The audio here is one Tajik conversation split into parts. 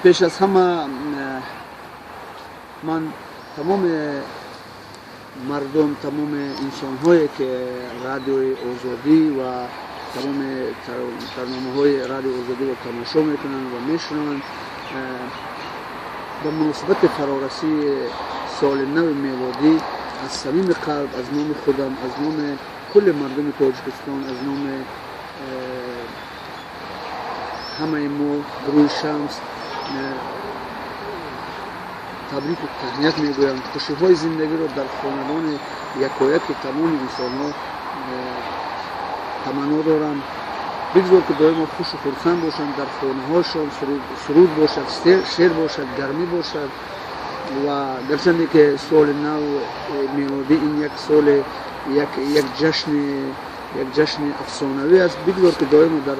Пеш аз ҳама ман тамоми мардум, тамоми инсонҳое, ки Радиои Озодӣ ва тамоми барномаҳои Радиои Озодиро тамошо мекунанд ва мешунаванд, ба муносибати фарорасии соли нави мелодӣ аз самими қалб, аз номи худам, аз номи кулли мардуми Тоҷикистон, аз номи ҳамаи мо, гурӯҳи Шамс, табрику таҳният мегӯям. Хушиҳои зиндагиро дар хонадони якояки тамоми инсонҳо таманно дорам. Бигзор, ки доимо хушу хурсанд бошанд, дар хонаҳошон суруд бошад, шеър бошад, гармӣ бошад. Ва гарчанде ки соли нав мелодӣ ин як соли як ҷашни афсонавӣ аст, бигзор, ки доимо дар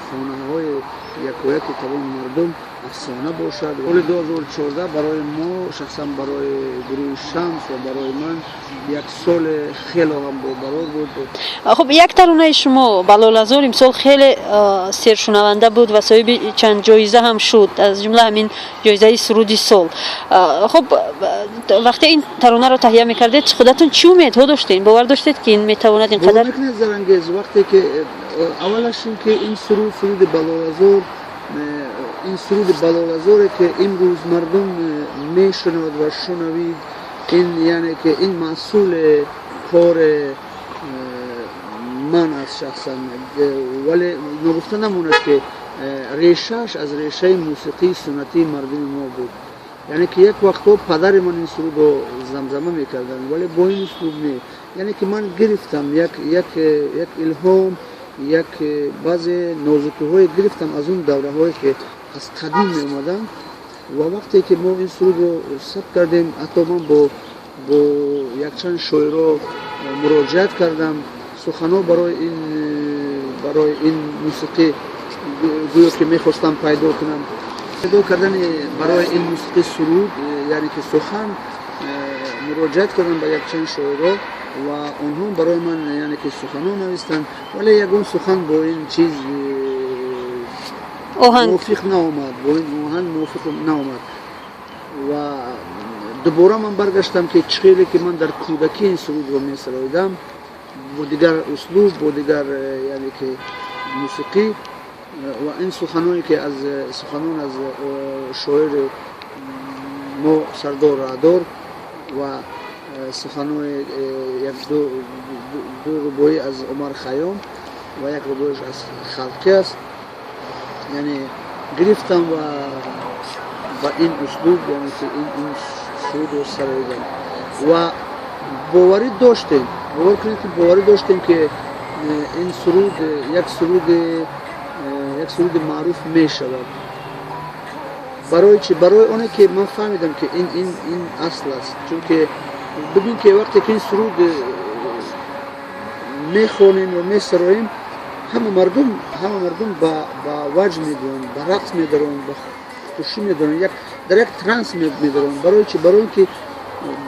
хонаҳои якояки тамоми мардум афсона бошад. Соли 2014 барои мо, шахсан барои гурӯҳи Шамс ва барои ман, як соли хело ҳам бобарор буд. Хуб, як таронаи шумо, «Ба лолазор», имсол хеле сершунаванда буд ва соҳиби чанд ҷоиза ҳам шуд, аз ҷумла ҳамин ҷоизаи суруди сол. Хуб, вақте ин таронаро таҳия мекардед, худатон чӣ умедҳо доштед? Бовар доштед, ки ин метавонад ин қадар? Зарангез, вақте ки аввалаш ин ки ин суруд, суруди «Ба лолазор», ин суруди «Ба лолазоре», ки имрӯз мардум мешунавад ва шунавид, ин яъне ки ин маҳсули кори ман аст шахсан. Вале ногуфта намонад, ки решааш аз решаи мусиқии суннатии мардуми мо буд. Яъне ки як вақтҳо падари ман ин сурудро замзама мекарданд, вале бо ин услуб не. Яъне ки ман гирифтам як илҳом, як баъзе нозукиҳое гирифтам аз он давраҳое, ки аз қадим меомаданд. Ва вақте ки мо ин сурудро сабт кардем, ҳатто ман бо якчанд шоиро муроҷиат кардам. Суханҳо барои ин мусиқӣ гӯё ки мехостам пайдо кунам. Пайдо кардани барои ин мусиқӣ суруд, яъне ки сухан, муроҷиат кардам ба якчанд шоиро ва онҳо барои ман, яъне ки, суханҳо навистанд, вале ягон сухан бо ин чиз мувофиқ наомад, бо ин оҳанг мувофиқ наомад. Ва дубора ман баргаштам, ки чӣ хеле ки ман дар кӯдакӣ ин сурудро месароидам, бо дигар услуб, бо дигар, яъне ки, мусиқӣ. Ва ин суханое ки аз суханон аз шоири мо Сардор Раъдор ва суханои як ду рубоӣ аз Умар Хайём ва як рубоиш аз Халқӣ аст, яъне гирифтам ва ба ин услуб, яъне ки ин сурудро сароидам. Ва боварӣ доштем, бовар кунед, ки боварӣ доштем, ки ин суруд як суруди маъруф мешавад. Барои чи? Барои оне ки ман фаҳмидам, ки ин асл аст. Чунки бибин, ки вақте ки ин суруд мехонем ё месароем, ҳама мардум ба ваҷд медиҳанд, ба рақс медаронд, ба хушӣ медаронд, як дар як транс медаронд. Барои чи? Барои ин ки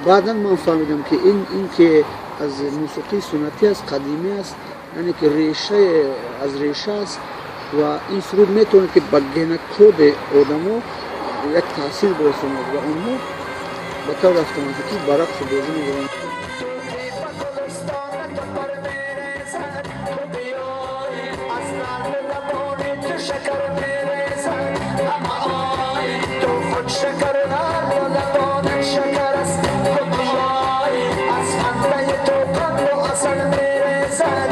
баъдан ман фаҳмидам, ки ин ки аз мусиқии суннатӣ аст, қадимӣ аст, яъне ки решаи аз реша аст. Ва ин суруд метавонад, ки ба генокоди одамо як таъсир бирасонад ва онҳо ба таври автоматикӣ ба рақсу бозӣ медаронд. شکر است. از خنده تو قند و عسل میریزد.